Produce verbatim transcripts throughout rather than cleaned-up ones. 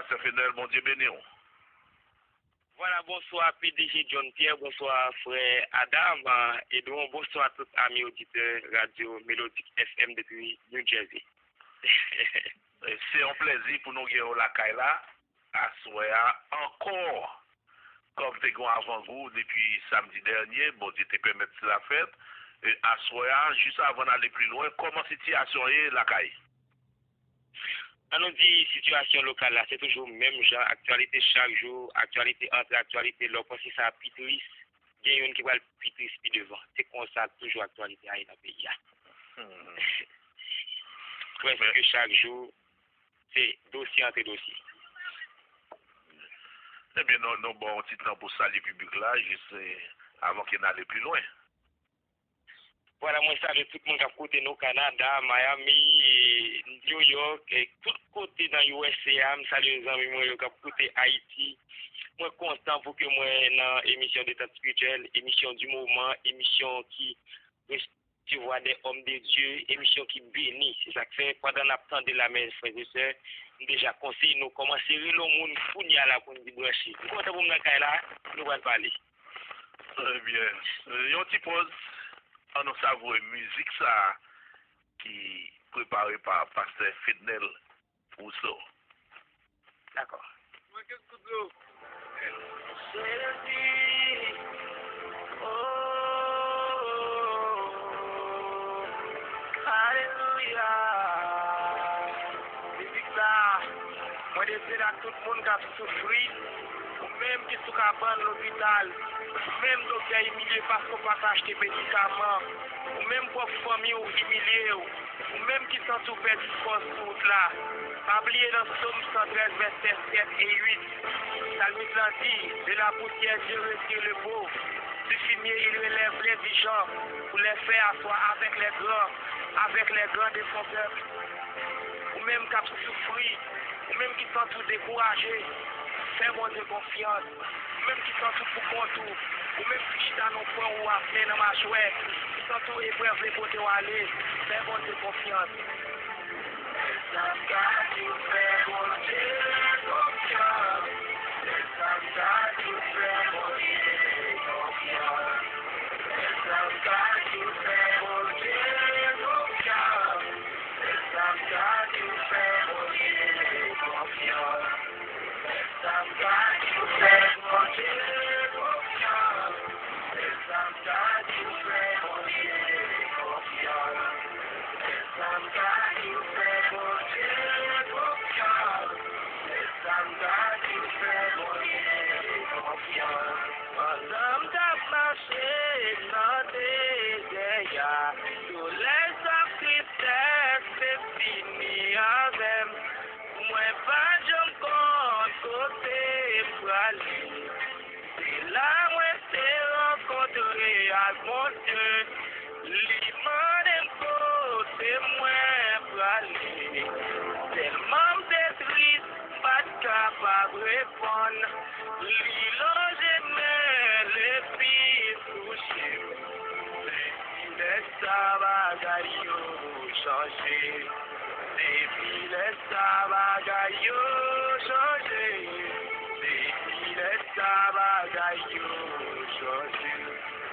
Pastè Fenel, Bondye beni w. Vwala, bonswa P D G John Pierre, bonswa frè Adam, ah, Edwon, bonswa tout ami oditè Radyo Melodik F M depi New Jersey. Se yon plèzi pou nou gen w lakay la aswè a ankò. Kòm te gen yon avangou depi samdi dènye, Bondye te pèmèt sila fèt. E aswè a, jis avan n ale pi lwen, kòman sitiyasyon ye lakay? An nou di sitiyasyon lokal la, se toujou menm jan, aktyalite chak jou, aktyalite antre aktyalite, lè w panse sa pi tris, gen youn ki pral pi tris pi devan. Se konsa toujou aktyalite a ye nan peyi a. Hmm. Prèske chak jou, se dosye antre dosye. Ebyen, nou, nou ba w yon ti tan pou w salye piblik la, jis, eh, avan ke n ale pi lwen. Vwala, mwen salye tout moun k ap koute nou, Kanada, Miami, e New York, e tout kote nan U S A a, m salye zanmi mwen yo k ap koute Ayiti. Mwen kontan pou ke mwen nan emisyon Detant Espirityèl, emisyon di moman, emisyon ki resevwa de òm de Dye, emisyon ki beni. Se sa k fè, pandan n ap tande l la, men frè e sè, m deja konseye nou kòmanse rele yon moun kounye a la pou n di branche. M kontan pou m nan kay la, nou pral pale. Trè byen. Yon ti pòz, ann nou savoure mizik sa a ki prepare pa pastè Fednel Rousseau. Dakò. Sezi, oh, alelouya. Mizik sa, mwen deside ak tout moun k ap soufri, ou menm ki sou kabann lopital, ou menm doktè imilye paske w pa ka achte medikaman, ou menm pwòp fanmi w imilye w, ou menm ki santi w pèdi fòs sou wout la, pa bliye nan Sòm san trèz, vèsè sèt e uit, salmis la di, De la poussière Dieu retire le pauvre, du fumier il relève l'indigent, pour les faire asseoir avec les grands, avec les grands de son peuple. Ou menm k ap soufri, ou menm ki santi w dekouraje, fè Bondye konfyans. Ou menm ki santi w pou kont ou, ou menm ki chita nan kwen ou atè nan machwè, ki santi w eprèv vle pote w ale, fè Bondye konfyans. Sa m ka di w, fè Bondye konfyans. Sa m ka di w, fè Bondye konfyans. Sa m ka di w, fè Bondye konfyans. Sa m ka di w, fè Bondye konfyans. Sa m ka di w, fè Bondye konfyans. Sa m ka di w, fè Bondye konfyans. Sa m ka di w, fè Bondye konfyans. Sa m ka di w, fè Bondye konfyans. Pandan m t ap mache nan dezè a, solèy t ap kristèl te fini avè m. Mwen pa t janm konn kote m prale. Se la mwen te rankontre ak Bondye. Li mande m kote mwen prale. Tèlman m te tris, m pa t kapab reponn. Li lonje men l epi touche m. Depi lè sa bagay yo chanje. Depi lè sa bagay yo chanje. Depi lè sa bagay yo chanje.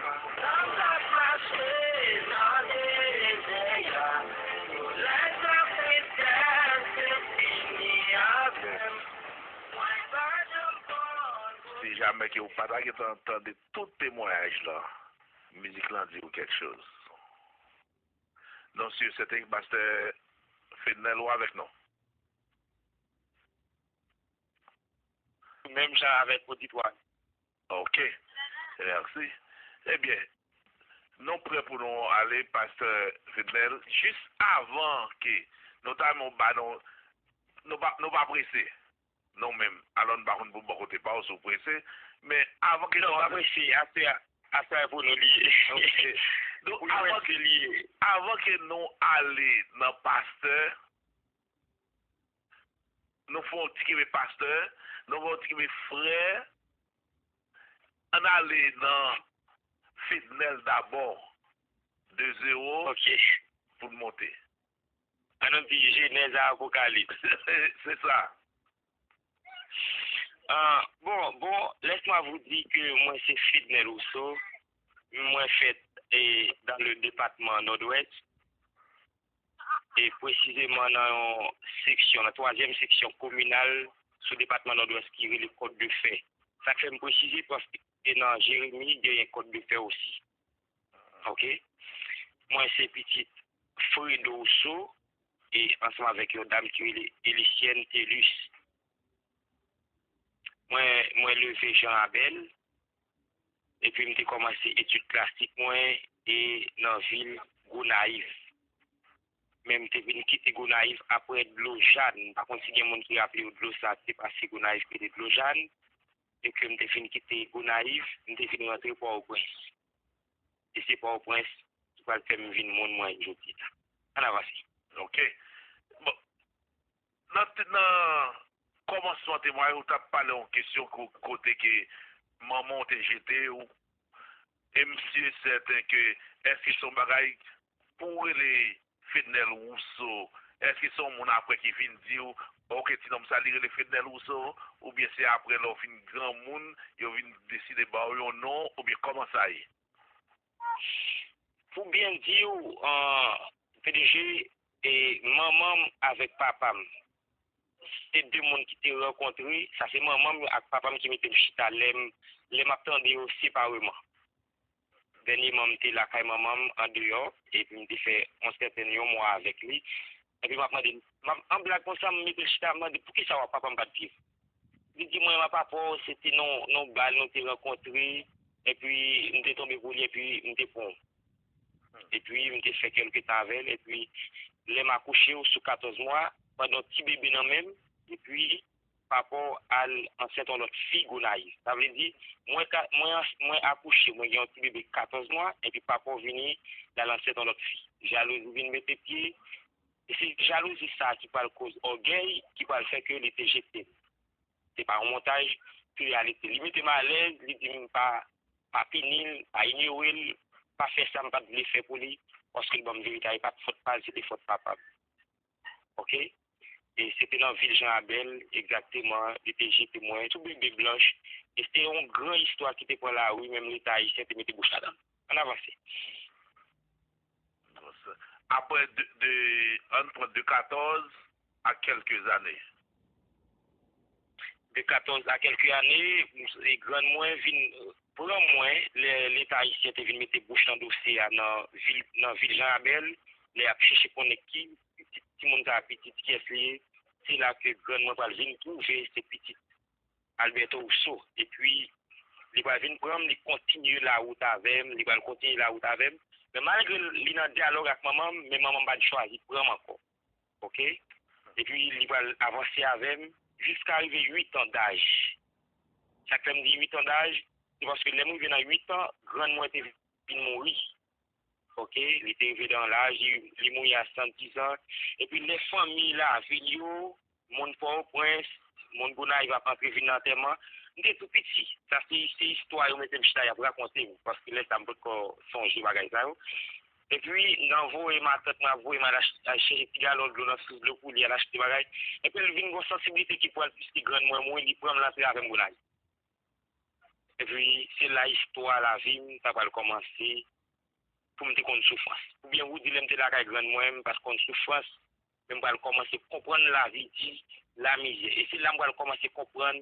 Pandan m t ap mache nan dezè a, solèy t ap kristèl te fini avè m. Mwen pa janm konn. Si jamè ke w pa ta gentan tande tout temwayaj lan, mizik lan di w kèk choz. Non, si e sèten, pastè Fednel, ou avèk nou? Menm jan avèk oditwa. Ok. Mèsi. Ebyen, nou prè pou nou ale, pastè Fednel. Jis avan ke nou ta, nou ba nou, nou pa, nou pa prese. Non menm. Alò, n pa konn pou bò kote pa w, si w prese. Men avan ke nou... Non, m pa prese. Aswè a, aswè a pou nou li ye. Ok. Donk, avan ke, avan ke nou ale nan pastè, nou fè yon ti kenbe pastè, nou fè yon ti kenbe frè, ann ale nan Fednel dabò, de zewo, ok, pou n monte. Ann nou di Jenèz a Apokalips. Se sa. Ah, bon, bon, laisse-moi vous dire que mwen se Fidnel Rousseau. Mwen fèt eh, dans le département Nord-Ouest e presizeman nan yon seksyon, nan twazyèm seksyon kominal sou depatman Nòdwès ki rele Kòt de Fè. Sa k fè m presize paske nan Jeremi genyen Kòt de Fè osi. Ok? Mwen se pitit Fredo Rousseau e ansanm avèk yon dam ki rele Elisienne Thelus. Mwen, mwen leve Jan Abèl, epi m te kòmanse etid klasik mwen e nan vil Gonayiv. Men m te vin kite Gonayiv apre Dlo Jàn. M pa konn si gen moun ki raple yo dlo sa ki te pase Gonayiv ki rele Dlo Jàn. E ke m te vin kite Gonayiv, m te vin rantre Pòtoprens. E se Pòtoprens ki pral fè m vin moun mwen jodi a. Ann avanse. Ok. Bon, nan, nan kòmansman temwayaj ou t ap pale yon kesyon ko- kote ke manman w te jete w. E m si e sèten ke èske se yon bagay pou w rele Fednel Rousseau, èske se yon moun apre ki vin di w, ok, ti nonm sa li rele Fednel Rousseau, oubyen se apre lè w vin granmoun, yo vin deside ba w yon non, oubyen kòman sa ye? Pou byen di w, an, P D G, e, manman m avèk papa m, se de moun ki te rankontre, sa se manman m ak papa m ki mete m chita lè m, lè m ap tande yo separeman. Dènyèman, m te lakay manman m andeyò, epi m te fè yon sèten yon mwa avèk li. Epi m ap mande, m ap, an blag konsa, m mete l chita, m mande, "Poukisa w ap papa m pa t viv?" Li di mwen, "M ap apre w, se te nan, nan bal nou te rankontre, epi m te tonbe pou li, epi m te pran w." Epi m te fè kèlke tan avè l, epi lè m akouche w sou katòz mwa, pandan ti bebe nan men m, epi papa w al ansent yon lòt fi Gonayiv. Sa vle di, mwen, ka, mwen, mwen akouche, mwen gen yon ti bebe katòz mwa, epi papa w vini, l al ansent yon lòt fi. Jalouzi vin mete pye, e se jalouzi sa a ki pral koz ògèy, ki pral fè ke li te jete m. Se pa yon montaj, se reyalite. Li mete m alèz, li di m pa, pa pini l, pa inyore l, pa fè sa m pa t vle fè pou li, paske l ban m verite a, e pa t fòt pa l, se te fòt papa m. Ok? E se te nan vil Jan Abèl, egzakteman, li te jete mwen, tou bebe blanch. E se te yon gran istwa ki te pran lari, menm Leta ayisyen te mete bouch ladan l. Ann avanse. Apre de, de, ann pran de katòz a kèlke zane. De katòz a kèlke ane, e grann mwen vin pran mwen lè Leta ayisyen te vin mete bouch nan dosye a nan vil, nan vil Jan Abèl, lè y ap chèche konnen ki pitit timoun sa a, pitit kiyès li ye. Se la ke grann mwen pral vin twouve se pitit Alberto Rousseau. Epi, li pral vin pran m, li kontinye lawout avè m, li pral kontinye lawout avè m. Men malgre li nan dyalòg ak manman m, men manman m pa t chwazi pran m ankò. Ok? Epi, li pral avanse avè m jiska rive uit an daj. Sa k fè m di uit an daj, se paske lè m rive nan uit an, grann mwen te vin mouri. Ok, li te rive nan laj, li, li mouri a sisanndiz an. Epi lè fanmi lavil yo, moun Pòtoprens, moun Gonayiv ap antre vin nan antèman, m te tou piti. Sa se, se istwa yo mete m chita, y ap rakonte m, paske lè sa a m potko sonje bagay sa yo. Epi, nan voye matant mwen ap voye m al ach- al chèche ti galon dlo nan sous dlo pou li al achte bagay. Epi, l vin gen yon sansiblite ki pou al piske grann mwen mouri, li pran m, l antre avè m Gonayiv. Epi, se la istwa lavi m ta pral kòmanse pou m te konn soufrans. Oubyen ou di lè m te lakay grann mwen, m pa t konn soufrans, men m pral kòmanse konprann lavi di, lamizè. E se la m pral kòmanse konprann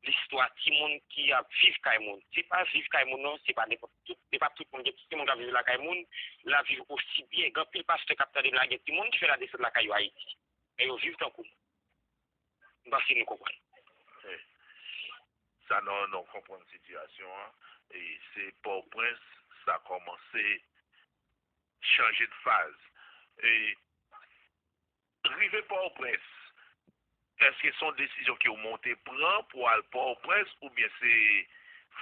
listwa timoun ki ap viv kay moun. Se pa viv kay moun non, se pa nenpòt tout, se pa tout moun, gen tout timoun k ap viv lakay moun, l ap viv osi byen. Gen anpil pastè k ap tande m la, gen timoun ki fè ladesant lakay yo Ayiti. Men yo viv tankou m. M panse nou konprann. Sa non, nou konprann sitiyasyon an. E se Pòtoprens, sa kòmanse chanje de faz. E rive Pòtoprens, èske se yon desizyon ke w monte pran pou al Pòtoprens oubyen se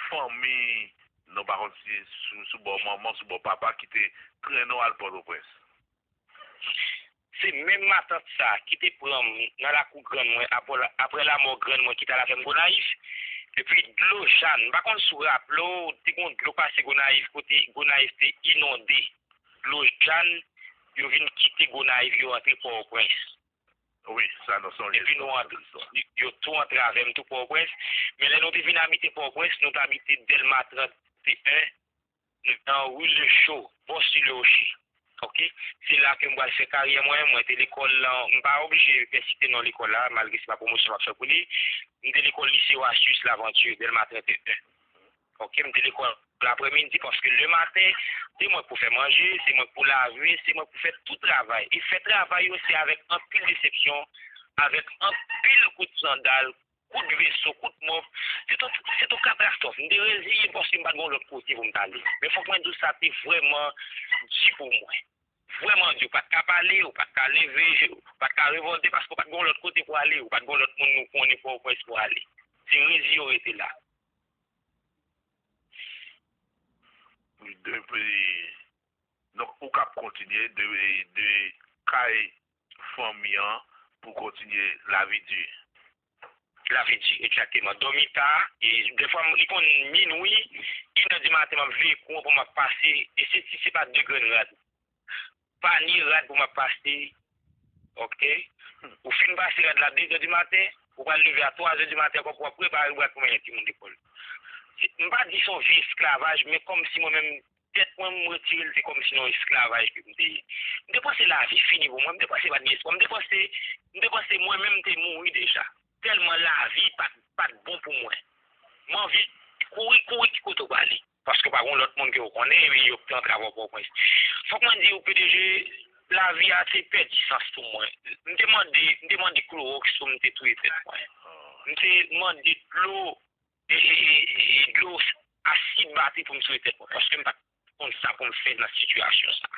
fanmi, nou pa konn si sou, sou bò manman, sou bò papa ki te trennen w al Pòtoprens? Se menm matant sa a ki te pran m nan lakou grann mwen apre, apre lanmò grann mwen ki t al avè m Gonayiv. Epi dlo Jàn, m pa konn si w raple w, te gen yon dlo pase Gonayiv kote Gonayiv te inonde. Dlo Jàn, yo vin kite Gonayiv, yo antre Pòtoprens. Wi, sa nou sonje. Epi nou ant-, yo tou antrave m tou Pòtoprens. Men lè nou te vin abite Pòtoprens, nou te abite Dèlma trannteyen, nan ri Lecho, bò sou Lewoche. Oke? Se la ke m pral fè karyè mwen. Mwen te lekòl lan, m pa oblije fè site non lekòl la, malgre se pa pwomosyon m ap fè pou li. M te lekòl lise Oasis Lavanti, Dèlma trannteyen. Oke, m te lekòl aprèmidi paske lematen, se mwen k pou fè manje, se mwen k pou lave, se mwen k pou fè tout travay. E fè travay yo, se avèk anpil desepsyon, avèk anpil kout sandal, kout veso, kout mòf. Se t on, se t on katastwòf. M te reziye m paske m pa t gen lòt kote pou m t ale. Men fòk mwen di w sa te vrèman di pou mwen. Vrèman di, ou pa t ka pale, ou pa t ka leve, ou pa t ka revòlte paske ou pa t gen lòt kote pou ale, ou pa t gen lòt moun ou konnen Pòtoprens pou ale. Se reziye w rete la. De, donk, ou k ap kontinye de, de kay fanmi an pou kontinye lavi di. Lavi di, egzakteman. Dòmi ta, e defwa, li konn minwi, inè di maten, m ap veye kouran pou m ap pase, e se, si se pa de grenn rad. Panye rad pou m ap pase, oke? Ou fin pase rad la de zè di maten, ou pral leve a twa zè di maten ankò pou w ap prepare rad pou mennen timoun lekòl. Se, m pa di se yon vi esklavaj, men kòmsi mwen menm, tèt mwen, m retire l, se kòmsi nan esklavaj ke m te ye. M te panse lavi fini pou mwen, m te panse pa t gen espwa, m te panse, m te panse mwen menm m te mouri deja. Tèlman lavi pa t, pa t bon pou mwen. M anvi kouri, kouri ki kote w prale. Paske pa gen lòt moun ke w konnen, epi yo te antrave w Pòtoprens. Fòk mwen di w, P D G, lavi a te pèdi sans pou mwen. M te mande, m te mande klowòks pou m te touye tèt mwen. M te mande dlo, e, e, e, e dlo asid batri pou m touye tèt mwen. Paske m pa t konn sa pou m fè nan sitiyasyon sa.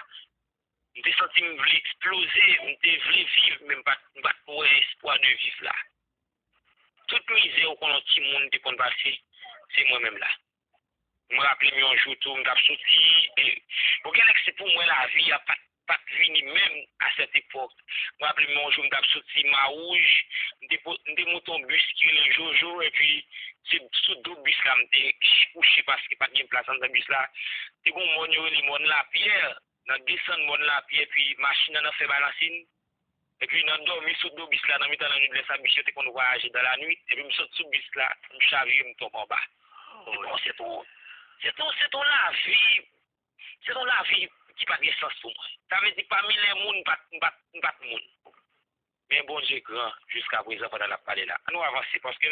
M te santi m vle eksploze, m te vle viv, men m pa t, m pa t wè espwa de viv la. Tout mizè ou konn yon timoun te konn pase, se mwen menm la. M raple m yon jou tou, m t ap soti, e, bon, gen lè se pou mwen lavi a pa t, pa t vini menm a sèt epòk. M raple m yon jou, m t ap soti Mawouj, m te po-, m te monte yon bis ki rele Jojo, epi se sou do bis la m te kouche paske pa t gen plas anndan bis la. Te gen yon mòn yo rele mòn Lapyè, nan desann mòn Lapyè, epi machin nan nan fè balansin. Epi nan dòmi sou do bis la, nan mitan lannwit, lè sa bis yo te konn vwayaje dan lannwit, epi m sot sou bis la, m chavire, m tonbe anba. Bon, se tou, se tou, se tou lavi, se tou lavi ki pa t gen sans pou mwen. Sa vle di, pami lè moun, m pa t, m pa t, m pa t moun. Men Bondye gran jiska prezan pandan n ap pale la. Ann nou avanse, paske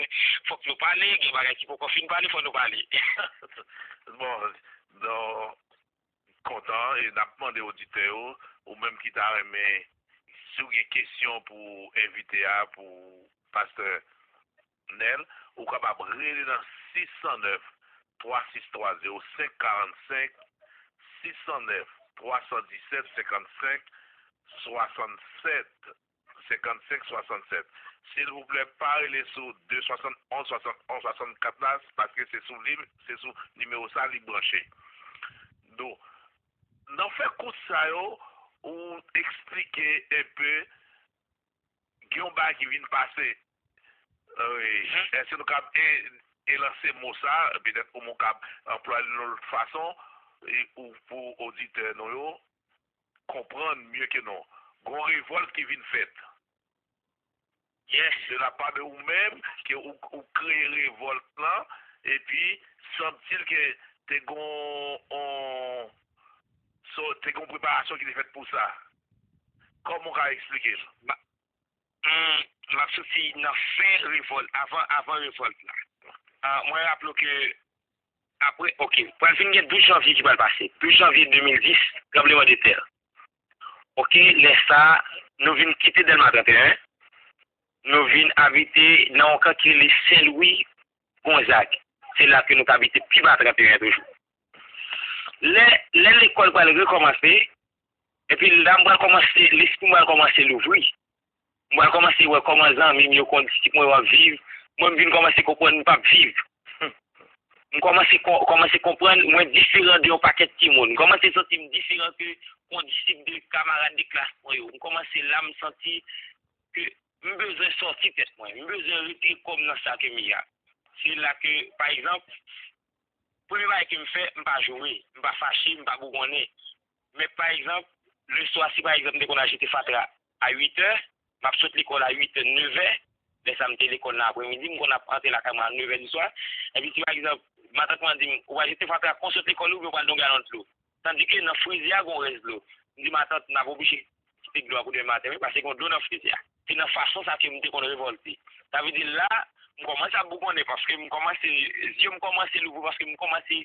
fòk nou pale, gen bagay ki poko fin pale, fòk nou pale. Bon, non, kontan e n ap mande oditè yo, ou menm ki ta renmen, si w gen kesyon pou envite a, pou pastè Nèl, ou kapab rele nan sis san nèf, twa sis twa, zewo senk karannsenk, sis san nèf, twa san disèt, senkannsenk, swasannsèt. Senkannsenk swasannsèt. Silvouplè, pa rele sou de swasannonz, swasannonz, swasannkat la, paske se sou li, se sou nimewo sa li branche. Donk, nan fè kout sa yo, ou eksplike enpe, gen yon bagay ki vin pase. Wi. Èske nou kab e, elanse mo sa, petèt ou moun kab anplwaye l yon lòt fason, e, ou pou oditè nou yo, konprann mye ke nou. Gon revòlt ki vin fèt. Yes. De la pa de ou menm, ke ou, ou kreye revòlt lan, epi sanble ke te gon, on, so, te gon preparasyon ki te fèt pou sa. Kòman ou ka eksplike l? Ma-, hmm, m ap soti nan fen revòlt, avan, avan revòlt la. Ah, mwen raple w ke Apre, oke, pral fin gen douz janvye ki pral pase. Douz janvye de mil dis, tranblemanntè. Oke, lè sa a, nou vin kite Dèlma trannteyen, nou vin abite nan yon kan ki rele Sen Lwi Gonzag. Se la ke nou t abite pi ba trannteyen toujou. Lè, lè lekòl pral rekòmanse, epi la m pral kòmanse, lespri m pral kòmanse louvri. M pral kòmanse wè kòman zanmi m yo, kondisip mwen yo ap viv. Mwen, m vin kòmanse konprann m p ap viv. M kòmanse kon-, kòmanse konprann mwen diferan de yon pakèt timoun. M kòmanse santi m diferan ke kondisip de kamarad de klas mwen yo. M kòmanse la, m santi ke m bezwen sòti tèt mwen. M bezwen retire kò m nan sa ke m ye a. Se la ke, pa egzanp, premye bagay ke m fè, m pa joure, m pa fache, m pa bougonnen. Men pa egzanp, leswa, si pa egzanp m te konn al jete fatra a uit è, M ap sot lekòl a uit è, nèf è. Lè sa m te lekòl nan aprèmidi, m konn ap antre lakay mwen a nèf è di swa. Epi si pa egzanp, matant mwen di m, ou pral jete fatra, kon sot lekòl oubyen ou pral nan yon galon dlo. Tandike nan frize a gen yon rès dlo. M di matant, n ap oblije kite dlo a pou demen maten, wi, paske gen dlo nan frize a. Se nan fason sa ke m te konn revòlte. Sa vle di la, m kòmanse ap bougonnen paske m kòmanse, zye m kòmanse louvri paske m kòmanse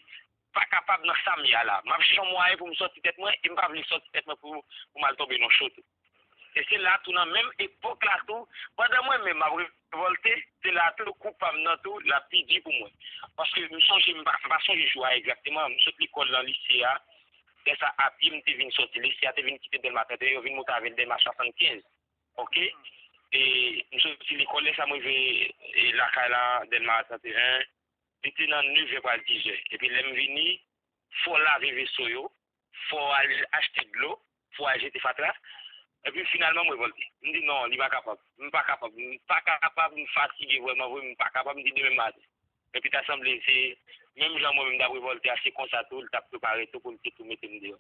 pa kapab nan sa m ye a la. M ap chèche yon mwayen pou m sòti tèt mwen e m pa vle sòti tèt mwen pou, pou m al tonbe nan cho tou. E se la tou nan menm epòk la tou, pandan mwen menm m ap revòlte, se la tou kou pa m nan tou, l ap pi di pou mwen. Paske m sonje, m pa, m pa sonje jou a egzakteman, m sot lekòl nan lise a, lè sa a pye m te vin sòti, lise a te vin kite Dèlma trannteyen, yo vin moute avè l Dèlma swasannkenz. Oke? E m soti lekòl, lè sa mwen rive e, lakay la, Dèlma trannteyen, li te nan nèf è pral diz è. Epi lè m vini, fò w lave veso yo, fò w al achte dlo, fò w al jete fatra. Epi finalman, m revòlte. M di, "Non, li pa kapab. M pa kapab. M pa kapab, m fatige vrèman vre, m pa kapab," m di, "demen maten." Epi ta sanble se menm jan mwen menm t ap revòlte a, se konsa tou, li t ap prepare tou pou l te tou mete m deyò.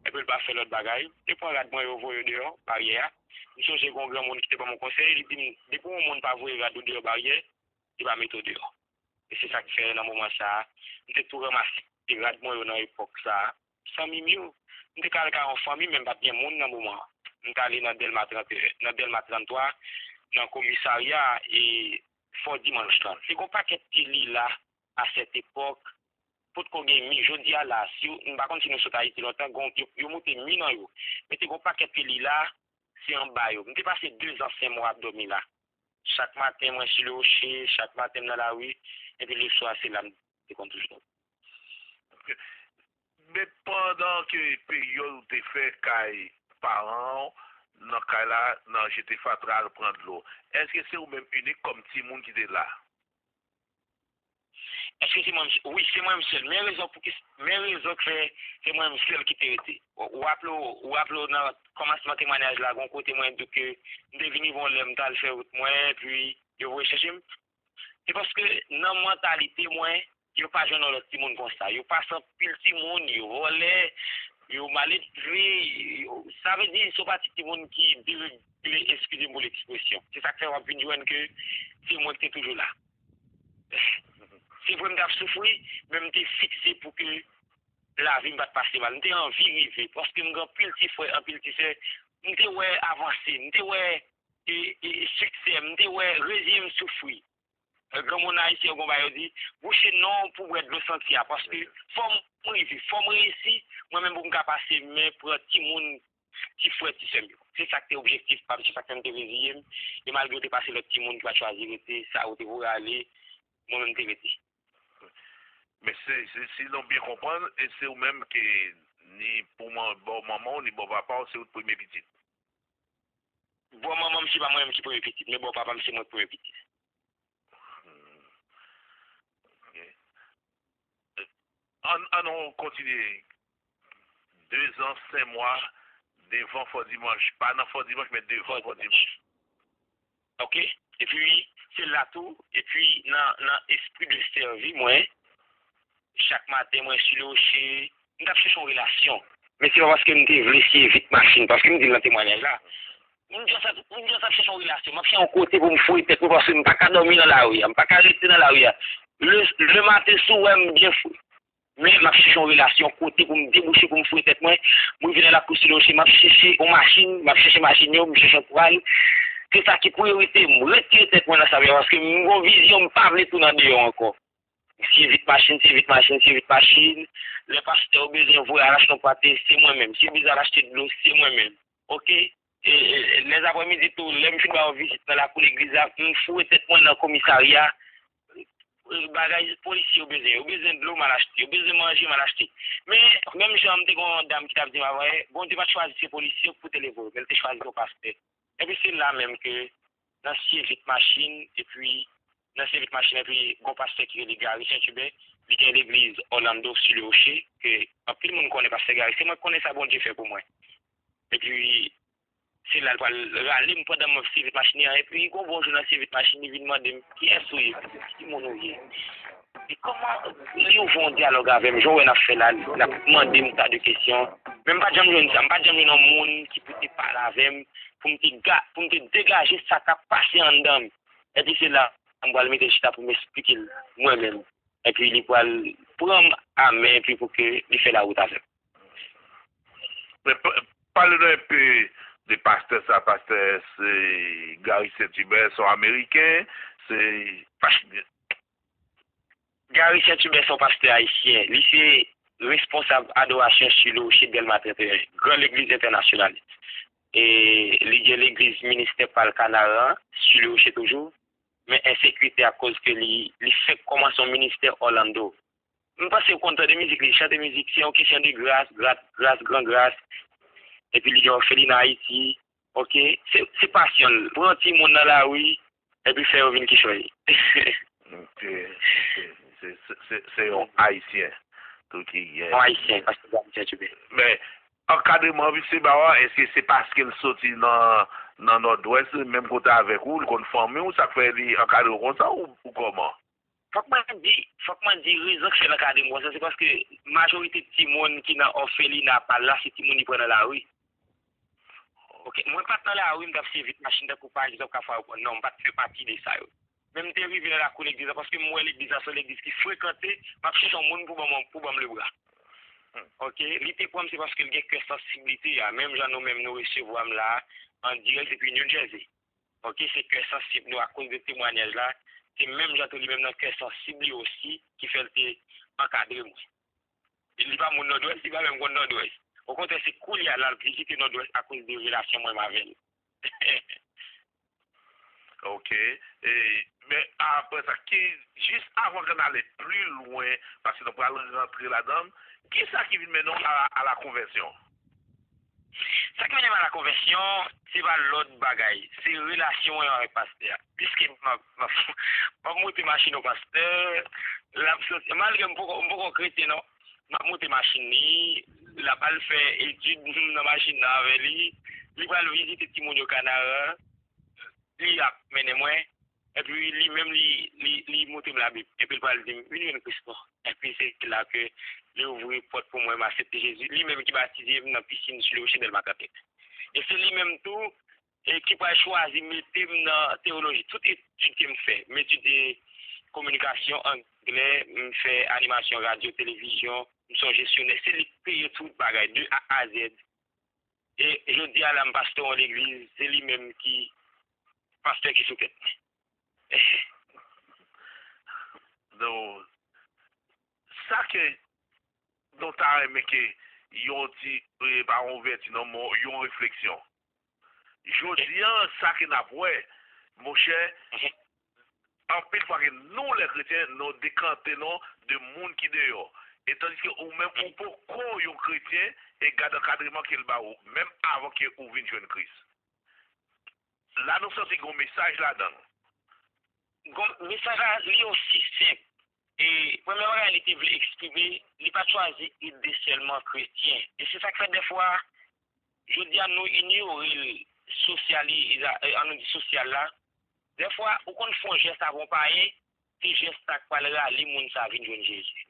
Epi l pa fè lòt bagay, li pran rad mwen yo voye w deyò baryè a. M sonje gen yon granmoun ki te ban m yon konsèy, li di m, "Depi yon moun pa voye rad ou deyò baryè, li pa mete w deyò." E se sa k fè nan moman sa a, m te tou ranmase rad mwen yo nan epòk sa a, san mimi yo. M te ka al kay yon fanmi, men m pa t gen moun nan moman an. M t ale nan Dèlma trannteyen, nan Dèlma tranntwa, nan komisarya e Fò Dimanch lan. Se gen yon pakèt pye lila a sèt epòk, potko gen mi, jodi a la, si w, m pa konn si nou sot Ayiti lontan, gen yon, yo, yo moute mi nan yo. Men te gen yon pakèt pye lila, se anba yo. M te pase dezan senk mwa ap dòmi la. Chak maten, mwen sou le woche, chak maten m nan lari, epi leswa se la m te konn toujou. Men pandan ke peryòd ou te fè kay paran w, nan kay la, nan jete fatra, al pran dlo, èske se ou menm inik kòm timoun ki te la? Èske se mwen menm? Wi, se mwen menm sèl. Men rezon pou ki, men rezon k fè se mwen menm sèl ki te rete. Ou, ou raple w, ou raple w nan kòmansman temwanyaj la, gen yon kote mwen di w ke m te vin rive yon lè m t al fè wout mwen, epi yo voye chèche m. Se paske nan mantalite mwen, yo pa jwenn yon lòt timoun konsa. Yo pase anpil timoun, yo vòlè, yo maledve, yo, sa vle di, se yon pati timoun ki deregle, eskize m pou lekspresyon. Se sa k fè w ap vin jwenn ke se mwen ki te toujou la. Se vre m t ap soufri, men m te fikse pou ke lavi m pa t pase mal. M te anvi rive, paske m gen anpil ti frè, anpil ti sè. M te wè avanse, m te wè e, e, siksè, m te wè reziye m soufri. Granmoun ayisyen yo gen yon bagay yo di, bouche non w pou bwè dlo santi a, paske fò m rive, fò m reyisi, mwen menm pou m ka pase men pran timoun, ti frè, ti sè m yo. Se sa k te objektif pa m, se sa k fè m te reziye m, e malgre yo te pase lòt timoun ki pa t chwazi rete, sa yo te voye ale, mwen menm m te rete. Men se, se, si nou byen konprann, e se ou menm ki ni pou man, bò manman w, ni bò papa w, se ou t premye pitit? Bò manman m, se pa mwen menm ki premye pitit, men bò papa m, se mwen k premye pitit. Ann, ann nou kontinye. Dezan, senk mwa, devan Fò Dimanch. Pa nan Fò Dimanch, men devan Fò Dimanch. Oke? Epi, se la tou, epi nan, nan espri de sèvi mwen, chak maten mwen sou le woche, m t ap chèche yon relasyon. Men se pa paske m te vle siye vit machin, paske m di l nan temwanyaj la. M just ap, m just ap chèche yon relasyon. M ap chèche yon kote pou m foure tèt mwen paske m pa ka dòmi nan lari a. M pa ka rete nan lari a. Le, le maten, si w wè m byen fou. Men m ap chèche yon relasyon, kote pou m debouche, pou m foure tèt mwen. M rive nan lakou Sou Loche, m ap chèche yon machin, m ap chèche machin yo, m chèche antouray. Se sa ki priyorite m. Retire tèt mwen nan sa m ye paske m gen yon vizyon, m pa vle tounen andeyò ankò. Siye vit machin, siye vit machin, siye vit machin. Lè pastè yo bezwen voye al achte yon pate, se mwen menm. Si yo bezwen al achte dlo, se mwen menm. Oke? E, e, lèzaprèmidi tou, lè m fin ba yo vizit nan lakou legliz la, m foure tèt mwen nan komisarya. E, bagay polisye yo bezwen. Yo bezwen dlo, m al achte. Yo bezwen manje, m al achte. Men, menm jan m te gen yon dam ki t ap di m avan yè, Bondye pa t chwazi se polisye pou te leve w, men l te chwazi yon pastè. Epi se la menm ke nan siye vit machin, epi nan siye vit machin, epi gon pastè ki rele Gary Saint-Hubert, li gen legliz Orlando Sou Loche, ke anpil moun konnen pastè Gary, se mwen k konnen sa Bondye fè pou mwen. Epi se la l pral rale m pandan m ap siye vit machin li an, epi gon bon jou nan siye vit machin li vin mande m, "Kiyès ou ye? Ki moun ou ye?" E kòman li ouvri yon dyalòg avè m, jan w wè n ap fè la, l ap mande m ta de kesyon. Men m pa t janm jwenn sa, m pa t janm jwenn yon moun ki pou te pale avè m, pou m te ga, pou m te degaje sa k ap pase anndan m. Epi se la, m pral mete l chita pou m esplike l mwen menm. Epi li pral pran m a men epi pou ke li fè lawout avè m. Men pa- pale nou enpe de pastè sa, pastè se Gary Saint Hubert, se yon Ameriken, se Gary Saint Hubert se yon pastè ayisyen. Li se responsab adorasyon sou le Rocher Dèlma trannteyen, gran legliz entènasyonal. E li gen legliz ministè pa l Kanaran, sou le Rocher toujou. Men ensekirite akoz ke li, li fèk kòmanse yon ministè Orlando. M panse ou konn tande mizik li, li chante mizik, se yon kesyon de gras, gras, gras, gran gras. Epi li gen òfelina Ayiti, oke? Se, se pasyon l. Pran timoun nan lari, epi fè yo vin kichòy. Ok, ok. Se, se, se, se yon Ayisyen tou ki gen. Yon Ayisyen, pastè Gary Saint Hubert. Men, ankadreman misye ba w a, èske se paske l soti nan, nan Nòdwès, menm kote avèk ou, li konn fanmi w, sa k fè li ankadre w konsa, ou, ou kòman? Fòk mwen di, fòk mwen di rezon k fè l ankadre m konsa, se paske majorite timoun ki nan òfelina pa l la, se timoun li pran nan lari. Ok, mwen pa t nan lari, m t ap seye vit machin tankou pa egzanp kafwa yo pran. Non, m pa t fè pati de sa yo. Men m te rive nan lakou legliz la paske m wè legliz la se yon legliz ki frekante, m ap chèche yon moun pou ban m, pou ban m lebra. Ok, li te pran m se paske l gen kè sansiblite a, menm jan nou menm nou resevwa m la, an dirèk depi New Jersey. Ok, se kè sansib nou akoz de temwanyaj la, se menm jan tou li menm nan kè sansib li osi ki fè l te ankadre mwen. Li pa moun Nòdwès, li pa menm konn Nòdwès. Okontrè, se koulye a l al vizite Nòdwès akoz de relasyon mwen menm avè l. Ok. E, men apre sa, ki, jis avan ke n ale pli lwen, paske nou pral rantre ladan l, kisa ki vin mennen w a, a la konvèsyon? Sa k mennen m a la konvèsyon, se pa lòt bagay, se relasyon mwen avèk pastè a. Piske m ap, m ap, m ap monte machin yon pastè, l ap soti, malgre m poko, m poko kretyen non, m ap monte machin li, l ap al fè etid nan machin nan avè li, li pral vizite timoun yo Kanaran, li ap mennen mwen, epi li menm li, li, li montre m Labib, epi l pral di m, vin jwenn Kris non. Epi se la ke li ouvri pòt pou mwen, m aksepte Jezi, li menm ki batize m nan pisin sou le Rocher Dèlma trannteyen. E se li menm tou e ki pral chwazi mete m nan teyoloji. Tout etid ke m fè, m etidye kominikasyon, anglè, m fè animasyon radyo, televizyon, m se yon jesyonè, se li k peye tout bagay de A a Z. E jodi a la m pastè yon legliz, se li menm ki pastè ki sou tèt mwen. Donk, sa ke nou ta renmen ke yon ti, e, pa yon ouvèti non, men yon refleksyon. Jodi a, sa ke n ap wè, monchè, anpil fwa ke nou, lè kretyen, nou dekante nou de moun ki deyò. E tandiske ou menm, ou poko yon kretyen, e gad ankadreman ke l ba ou, menm avan ke ou vin jwenn Kris. La nou santi gen yon mesaj ladan l. Gon, mesaj la, li osi senp. E premye bagay li te vle eksprime, li pa t chwazi ede sèlman kretyen. E se sa k fè dèfwa, jodi a nou inyore l sosyaliza, e, an nou di sosyal la. Dèfwa, ou konn fè yon jès avè yon payen, se jès sa k pral rale moun sa a vin jwenn Jezi.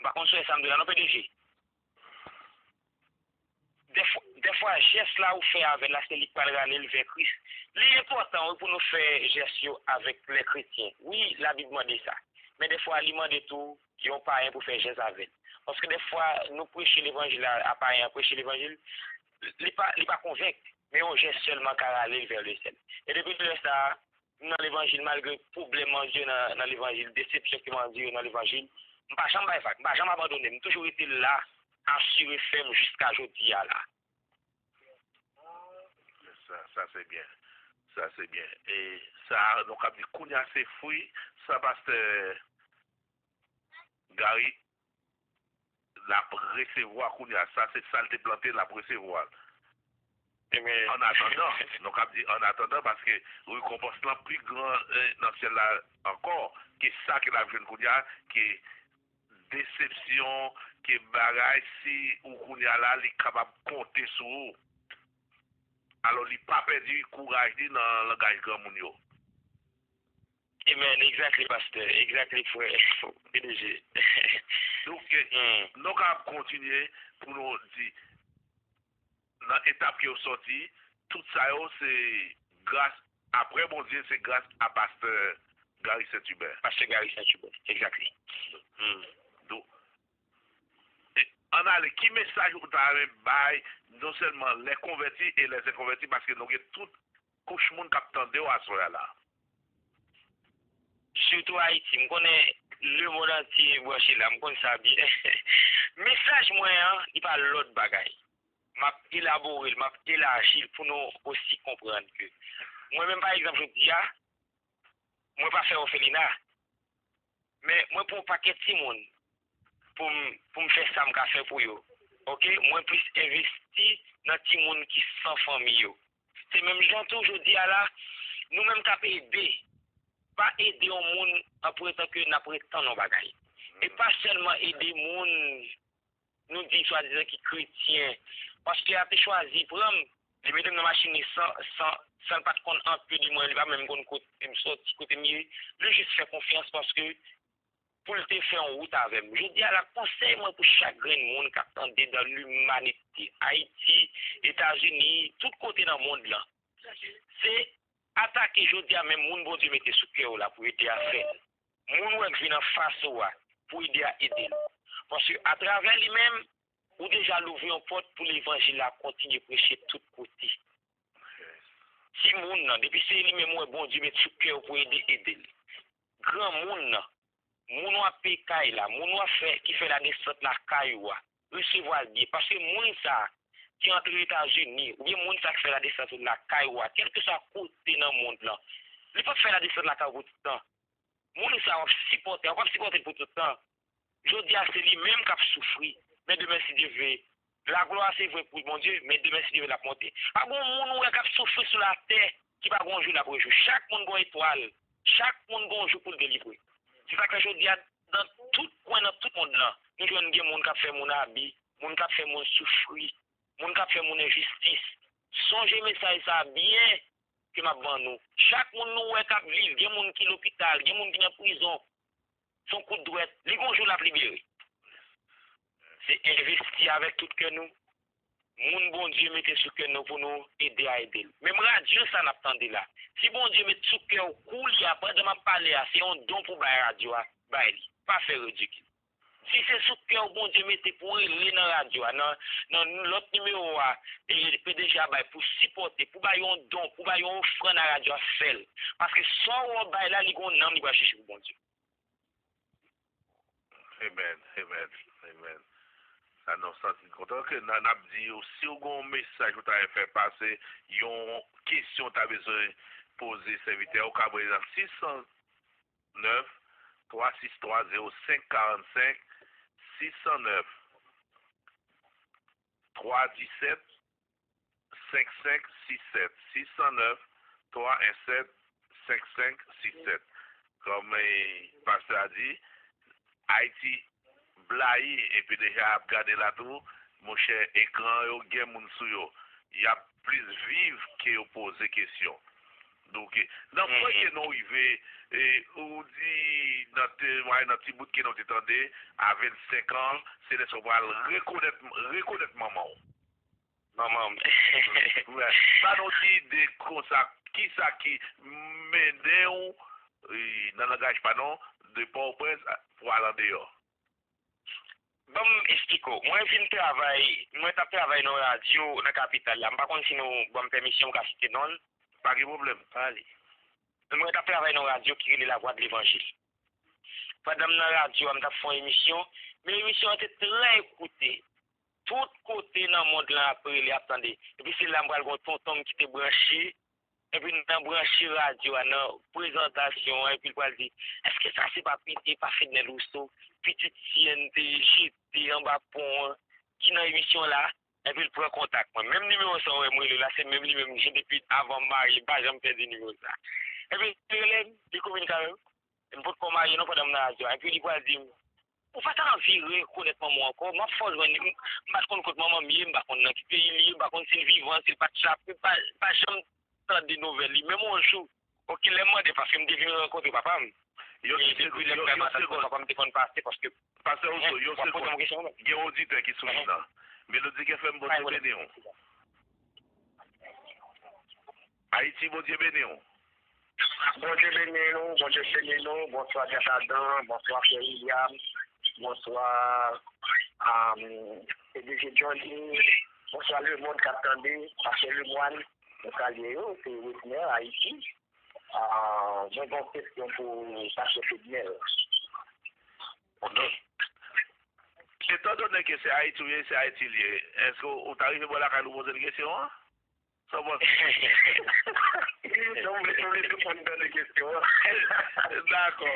M pa konn si w wè sa m di la non, P D G. Dèfwa, dèfwa jès la ou fè avè l la, se li k pral rale l vè Kris. Li enpòtan wi pou nou fè jès yo avèk lè kretyen. Wi, Labib mande sa. Men dèfwa li mande tou yon payen pou fè jès avè l. Paske dèfwa nou preche levanjil a, a payen an preche levanjil, li pa, li pa konvenk, men yon jès sèlman ka rale l vè lesyèl. E depi lè sa a, m nan levanjil malgre pwoblèm m andire nan, nan levanjil, desepsyon ke m andire nan levanjil, m pa janm bay vag, m pa janm abandone, m toujou rete la, asire fèm jiska jodi a la. Sa, sa se byen. Sa se byen. E sa, nou kab di kounye a se fwi, sa pastè Gary l ap resevwa kounye a. Sa se sa l te plante, l ap resevwa l. Annatandan, nou kab di annatandan, paske rekonpans lan pi gran eh, nan syèl la ankò ke sa ke l ap jwenn kounye a, ke desepsyon, ke bagay, si ou kounye a la, li kapab konte sou ou. Alò, li pa pèdi kouraj li nan langaj granmoun yo. Amen, exactly, pastè, exactly, frè, P D G. Donk, eh, hmm. Nou ka ap kontinye pou nou di, nan etap ke w sòti, tout sa yo, se gras, aprè Bondye, se gras a pastè Gary Saint-Hubert. Pastè Gary Saint-Hubert, exactly. Hmm. Donk, e, ann ale, ki mesaj ou ta renmen bay, non sèlman lè konvèti e lè enkonvèti, paske nou gen tout kouch moun k ap tande w aswè a la? Sitou Ayiti, m konnen lemonn antye branche la, m konn sa byen. Mesaj mwen an, li pa lòt bagay. M ap elabore l, m ap elaji l pou nou osi konprann ke mwen menm, pa egzanp, jodi a, mwen pa fè òfelina, men mwen pran yon pakèt timoun pou m, pou m fè sa m ka fè pou yo. Oke? Mwen plis envesti nan timoun ki san fanmi yo. Se menm jan tou, jodi a la, nou menm k ap ede, pa ede yon moun an pretan ke n ap ret tann yon bagay. E pa sèlman ede moun nou di swadizan ki kretyen, paske a te chwazi pran m, li mete m nan machin li san, san, san l pa t konn anpil di mwen, li pa menm konn kote m soti, kote m ye, li jis fè konfyans paske pou l te fè yon wout avè m. Jodi a la, konsèy mwen pou chak grenn moun k ap tande dans l'humanité, Ayiti, Etazini, tout kote nan mond lan, se atake jodi a menm moun Bondye mete sou kè w la pou ede a fè l. Moun ou wè k vin anfas ou a pou ede a ede l. Paske atravè li menm, ou deja louvri yon pòt pou levanjil la kontinye preche tout kote. Timoun nan, depi se li menm ou wè Bondye met sou kè w pou ede, ede l. Granmoun nan, moun w ap peye kay la, moun w ap fè, ki fè ladesant lakay ou a, resevwa l byen. Paske moun sa a ki antre Etazini, oubyen moun sa a ki fè ladesant lakay ou a, kèlkeswa kote nan mond lan, li p ap fè ladesant lakay ou pou tout tan. Moun sa a w ap sipòte, w ap sipòte l pou tout tan. Jodi a, se li menm k ap soufri. Men demen, si Dye vle, laglwa se vre pou Bondye, men demen, si Dye vle, l ap monte. Pa gen yon moun ou wè k ap soufri sou latè ki pa gen yon jou l ap rejwi. Chak moun gen yon etwal. Chak moun gen yon jou pou l delivre. Se sa k fè jodi a, nan tout kwen, nan tout mond lan, nou jwenn gen moun k ap fè moun abi, moun k ap fè moun soufri, moun k ap fè moun enjistis. Sonje mesaj sa a byen ke m ap ban nou. Chak moun nou wè k ap viv, gen moun ki lopital, gen moun ki nan prizon, se yon kout dwèt, li gon jou l ap libere. Se envesti avèk tout kè nou. Moun Bondye mete sou kè nou pou nou ede a ede l. Menm radyo sa n ap tande la, si Bondye met sou kè w koulye a, pandan m ap pale a, se yon don pou bay radyo a, bay li. Pa fè ridikil. Si se sou kè w Bondye mete pou w rele nan radyo a, nan, nan lòt nimewo a, e P D G a bay pou sipòte, pou bay yon don, pou bay yon ofrann a radyo a, fè l. Paske sa w bay la, li gon nanm, li pral chèche pou Bondye. Amen, amen, amen. Sa nou santi kontan ke n, n ap di yo, si w gen yon mesaj ou ta fè pase, yon kesyon w ta bezwen poze sèvitè, ou ka voye nan sis san nèf, twa sis twa, zewo senk karannsenk, sis san nèf, twa disèt, senk senk sis sèt, sis san nèf, twa en sèt, senk senk sis sèt. Kòm, eh, pastè a di, Ayiti blayi epi deja ap gade la tou, monchè, ekran yo gen moun sou yo. Y ap plis viv ke yo poze kesyon. Donk, nan pwen ke nou rive, e, ou di nan temwayaj, nan ti bout ke nou te tande, a vennsenk an, se lè sa w pral rekonèt, rekonèt manman w. Manman m. Ba nou ti ide konsa, kisa ki mennen w, e, nan langaj pa nou, de Pòtoprens pou al andeyò. Ban m esplike w. Mwen vin travay, mwen t ap travay nan yon radyo nan kapital la. M pa konn si nou ban m pèmisyon m ka site non l. Pa gen pwoblèm. Pale. Mwen t ap travay nan yon radyo ki rele La Voix de l'Évangile. Pandan m nan radyo a, m t ap fè yon emisyon, men emisyon an te trè ekoute. Tout kote nan mond lan ap rele, ap tande. Epi se la m pral gen yon tonton m ki te branche, epi nan branche radyo a, nan prezantasyon an, epi l pral di, èske sa se pa Pete, pa Fednel Rousseau, pitit Syen te jete anba pon an, ki nan emisyon la? Epi l pran kontak mwen. Menm nimewo sa w wè m rele la, se menm li menm m gen depi avan m marye, m pa janm pèdi nimewo sa. Epi li rele m, li kominike avè m. M potko marye non pandan m nan radyo a. Epi li pral di m, ou pa ta anvi rekonèt manman w ankò? M ap fè w jwenn li. M, m pa t konn kot manman m ye, m pa konn nan ki peyi l ye, m pa konn si l vivan, si l pa t chape, m pa, m pa janm tande nouvèl li. Menm yon jou, oke, lè m mande, paske m te vin rankontre papa m. Yon ti segonn, yon, yon segonn. Papa m te konn pase, paske, pastè Rousseau, yon segonn. Gen yon oditè ki sou liy nan. Melodic F M, Bondye beni w. Ayiti, Bondye beni w. Bondye beni nou, Bondye beni nou. Bonswa Jakadan, bonswa Frè William, bonswa um, P D G Johnny, bonswa lemonn k ap tande, Pastè Lemoine, nou salye yo, se Wesner, Ayiti. Ah, mwen gen yon kesyon pou Pastè Fednel. Ok. Etandone ke se Ayiti ou ye, se Ayiti l ye, èske w ta rive bò lakay l ou poze l kesyon an? Sa w panse? Non, m vle, m vle tou fè n tande kesyon an. Dakò.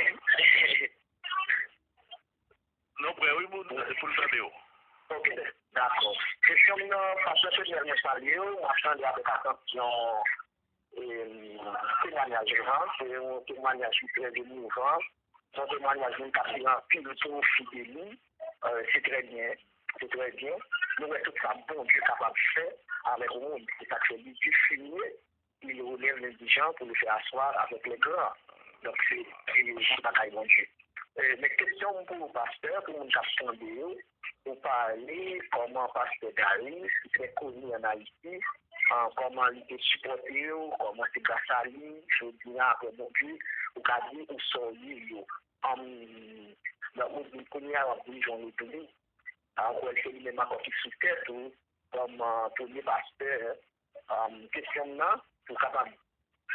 Nou prè, wi, pou, pou n tande w. Ok, dakò. Kesyon m nan, Pastè Fednel, mwen salye w, m ap tande avèk atansyon, e, temwanyaj ou an. Se yon temwanyaj ki trè emouvan. Se yon temwanyaj moun k ap tire anpil pwofi de li. Euh, se trè byen. Se trè byen. Nou wè tout sa Bondye kapab fè avèk yon moun. Se sa k fè li difinye, il relève l'indigent pour le faire asseoir avec les grands. Donk, se, se bagay Bondye. Euh, men kesyon m pou ou, pastè, pou moun k ap tande yo, ou pale kòman pastè Gary, ki trè koni ann Ayiti, an, kòman li te sipòte w, kòman se gras a li, jodi a, apre Bondye, ou ka di ou sa w ye yo. An, donk, ou di, kounye a, w ap dirije yon legliz. An, ou kwè se li menm ankò ki sou tèt ou, kòm, an, premye pastè, an, kesyon m nan, pou w kapab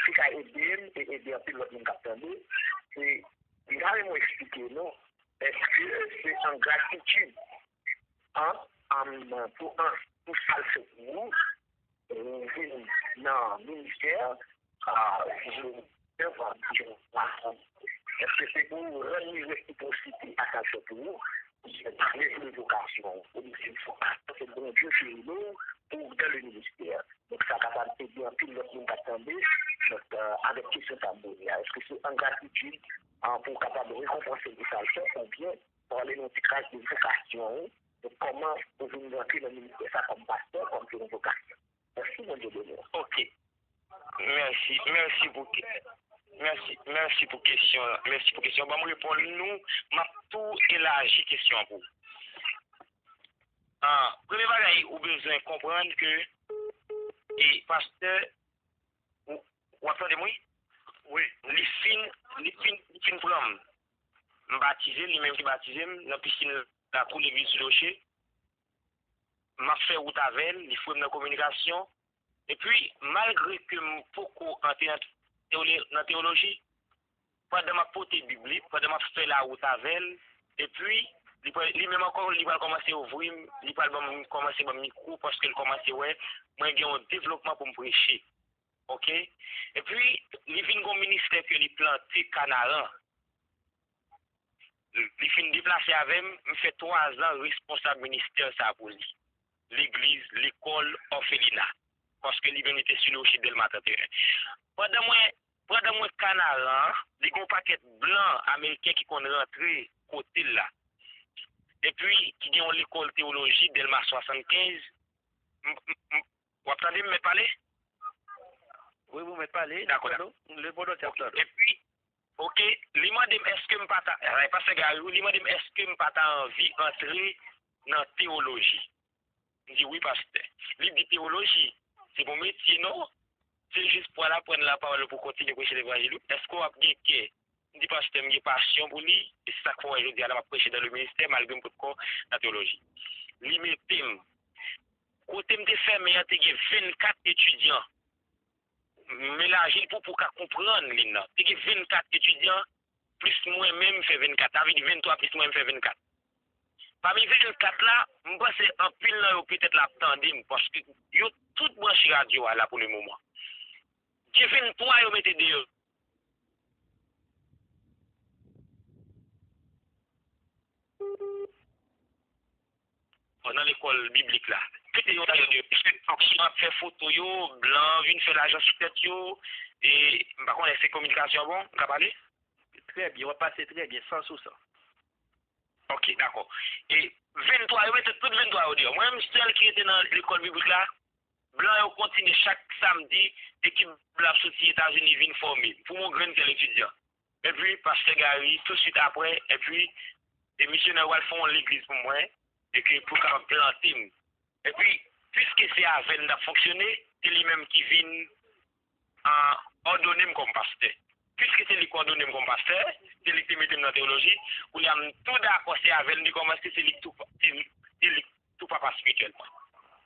si ka ede m e ede anpil lòt moun k ap tande, se, m ta renmen w eksplike nou, èske se an gratitid, an, an, pou, an, pou sa l fè pou ou, ou vin nan ministè, a, èske se pou rann li resiprosite a sa l fè pou ou, oubyen pale pou vokasyon, oubyen se vokasyon, se Bondye ki rele w pou w dans le ministère. Donk, sa kapab ede anpil lòt moun k ap tande. Donk, euh, avèk kesyon sa m poze a, èske se an gratitid, euh, pou w kapab rekonpanse l pou sa l fè, oubyen pale nou ti kras de vokasyon ou, de kòman ou vin rantre nan ministè sa kòm pastè, kòm se yon vokasyon? Mèsi, Bondye beni w. Ok. Mèsi, mèsi pou ke-, mèsi, mèsi pou kesyon, mèsi pou kesyon. Ban m reponn nou, m ap tou elaji kesyon an pou ou. Ah, premye bagay, ou bezwen konprann ke, e, pastè, ou, w ap tande m, wi? Wi. Li fin, li fin, li fin pran m. M batize, li menm ki batize m, nan pisin lakou legliz Sou Woche. M ap fè wout avè l, li foure m nan kominikasyon. Epi, malgre ke m poko antre nan tewole-, nan tewoloji, pandan m ap pote Bib li, pandan m ap fè lawout avè l, epi, li pral, li menm ankò, li pral kòmanse ouvri m, li pral ban m, kòmanse ban m mikwo, paske l kòmanse wè mwen gen yon devlopman pou m preche. Ok? Epi, li vin gen yon ministè ke li plante Kanaran. Li fin deplase avè m, m fè twa zan responsab ministè sa a pou li. Legliz, lekòl, òfelina. Paske li menm li te sou loje Dèlma trannteyen. Pandan mwen, pandan mwen Kanaran an, li gen yon pakèt blan ameriken ki konn rantre kote l la. Epi, ki gen yon lekòl tewoloji Dèlma swasannkenz. M, m, m, w ap tande m, mèt pale? Wi, wi, mèt pale. Dakò, dakò. Le Pòdòti ap tande w. Epi, Ok, li mande m èske m pa ta, eh, pastè Gary, wi, li mande m èske m pa ta anvi antre nan tewoloji. M di, wi, pastè. Li di, tewoloji, se pa yon metye, non? Se jis pou al aprann lapawòl pou kontinye preche levanjil, wi. Èske w ap gen kè? M di, pastè, m gen pasyon pou li, e se sa k fè w wè jodi a la m ap preche dans le ministère, malgre m potko nan tewoloji. Li mete m, kote m te fèmen an, te gen vennkat etidyan. M elaji l pou, pou w ka konprann li nan. Te gen vennkat etidyan, plis mwen menm fè vennkat. Sa vle di venntwa plis mwen menm fè vennkat. Pami vennkat la, m panse anpil nan yo petèt l ap tande m, paske yo tout branche radyo a la pou le moman. Gen venntwa yo mete deyò. Nan lekòl biblik la. Kite yo ta yo de. Yo ap fè foto yo, blan vin fè lajan sou tèt yo, e m pa konnen si kominikasyon an bon, m ka pale? Trè byen, w ap pase trè byen, san sou san. Ok, dakò. E venntwa, yo mete tout venntwa yo deyò. Mwen menm sèl ki rete nan lekòl biblik la, blan yo kontinye chak samdi, ekip blan ap soti Etazini vin fòme pou m yon grenn sèl etidyan. Epi, pastè Gary, tousuit apre, epi, e misyonè yo al fè yon legliz pou mwen, e ke pou kapab plante m. Epi, piske se avè l m t ap fonksyone, se li menm ki vin, an, òdone m kòm pastè. Piske se li k òdone m kòm pastè, se li k te mete m nan teyoloji, kounye a m tou dakò se avè l m te kòmanse, se li k tou, se li, se li k tou papa espirityèl mwen.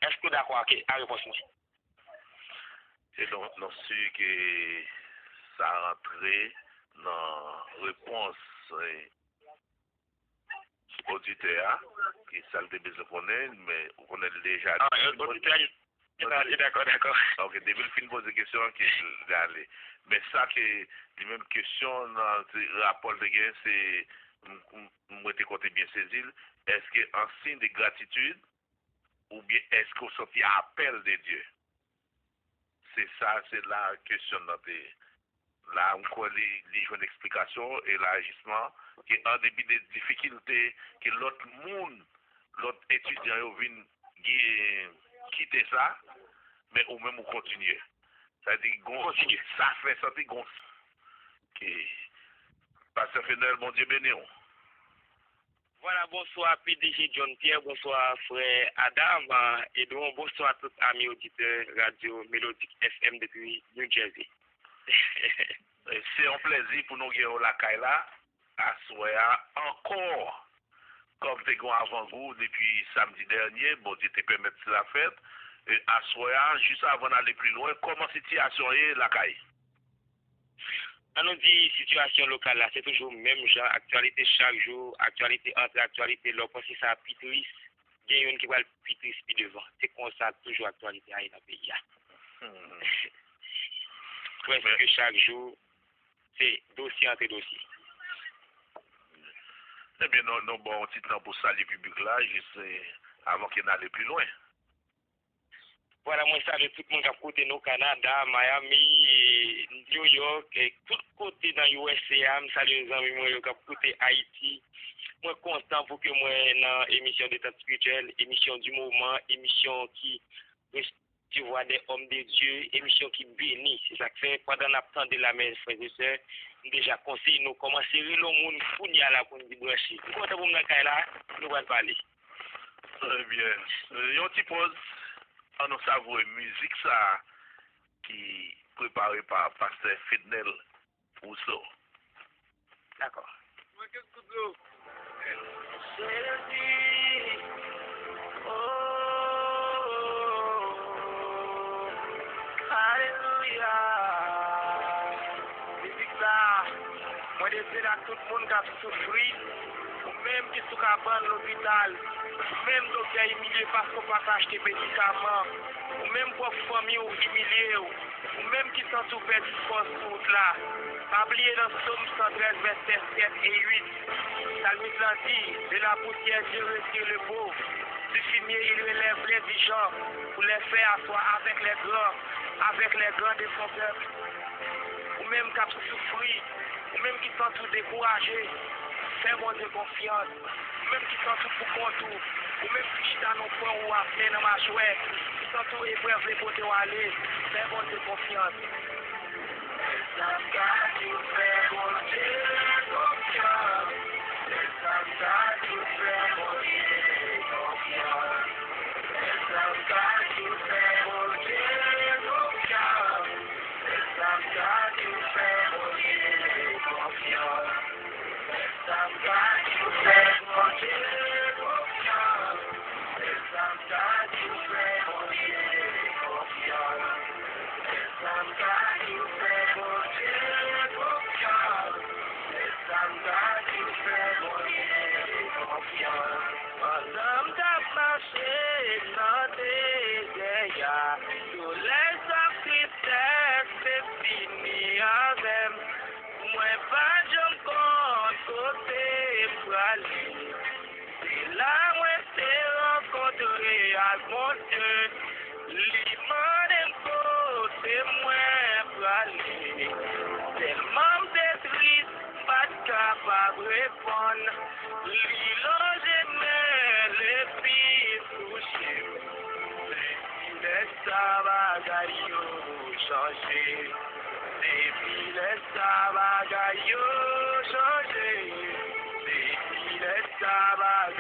Èske w dakò ak, ak repons mwen? E nou, nou si ke sa rantre nan repons eh, oditè a, ki sa l te bezwen konnen, men ou konnen l deja. Ah, oditè a, li dakò, dakò. Ok, depi l fin poze kesyon an, ke l ale. Men sa ke li menm kesyon nan rapò l te gen, se, m, m, mwen te konte byen sezi l, èske an siy de gratitid, oubyen èske w santi apèl de Dye? Se sa, se la kesyon nan te. La, m kwè li, li jwenn eksplikasyon, elajisman, ke an depi de difikilte ke lòt moun, lòt etidyan yo vin gen, kite sa, men ou menm ou kontinye. Sa di gon, sa fè santi gon. Ke Pastè Fenel, Bondye beni w. Vwala, bonswa P D G John Pierre, bonswa frè Adam, Edwon, bonswa tout ami oditè radyo Melodic F M depi New Jersey. Se yon plèzi pou nou gen w lakay la aswè a ankò. Kòm te gen yon avangou depi samdi dènye, Bondye te pèmèt sa fèt. E aswè a, jis avan n ale pi lwen, kòman sitiyasyon ye lakay? An nou di sitiyasyon lokal la, se toujou menm jan, aktyalite chak jou, aktyalite antre aktyalite, lè w panse sa pi tris, gen youn ki pral pi tris pi devan. Se konsa toujou aktyalite a ye nan peyi a. Prèske chak jou, se dosye antre dosye. Ebyen, nou, nou ba w yon ti tan pou w salye piblik la, jis eh, avan ke n ale pi lwen. Vwala, mwen salye tout moun k ap koute nou, Kanada, Miami, New York, tout kote nan U S A a. M salye zanmi mwen yo k ap koute Ayiti. Mwen kontan pou ke mwen nan emisyon Detant Espirityèl, emisyon di moman, emisyon ki resevwa de òm de Dye, emisyon ki beni. Se sa k fè, pandan n ap tande la, men frè e sè, m deja konseye nou kòmanse rele yon moun kounye a la pou n di branche. M kontan pou m nan kay la, nou pral pale. Trè byen. Yon ti pòz, ann nou savoure mizik sa ki prepare pa pastè Fednel Rousseau. Dakò. Sezi, oh, alelouya. Mizik sa, mwen deside ak tout moun k ap soufri, ou menm ki sou kabann lopital, ou menm doktè imilye paske w pa ka achte medikaman, ou menm pwòp fanmi w imilye w, ou menm ki santi w pèdi fòs sou wout la, pa bliye nan Sòm san trèz vèsè sèt e uit, salmis lan di, De la poussière Dieu retire le pauvre, du fumier il relève l'indigent, pour les faire asseoir avec les grands, avec les grands de son peuple. Ou menm k ap soufri, ou menm ki santi w dekouraje, fè Bondye konfyans. Ou menm ki santi w poukont ou, ou menm ki chita nan yon kwen ou atè nan machwè, ki santi w eprèv vle pote w ale, fè Bondye konfyans. Sèl sa m ka di w, fè Bondye konfyans. Sèl sa m ka di w, fè Bondye konfyans. Sèl sa m ka di w, fè Bondye konfyans. Sèl sa m ka di w, fè Bondye konfyans. Sèl sa m ka di w, fè Bondye konfyans. Sèl sa m ka di w, fè Bondye konfyans. Sèl sa m ka di w, fè Bondye konfyans. Sèl sa m ka di w, fè Bondye konfyans. Pandan m t ap mache nan dezè a, doulè sa tristès te fini avè m. Mwen pa t janm konn kote m prale. Se la mwen te rankontre ak Bondye. Li mande m kote mwen prale. Tèlman m te tris, m pa t kapab reponn. Li lonje men l epi touche m. Depi lè sa bagay yo chanje. Depi lè sa bagay yo chanje. Depi lè sa bagay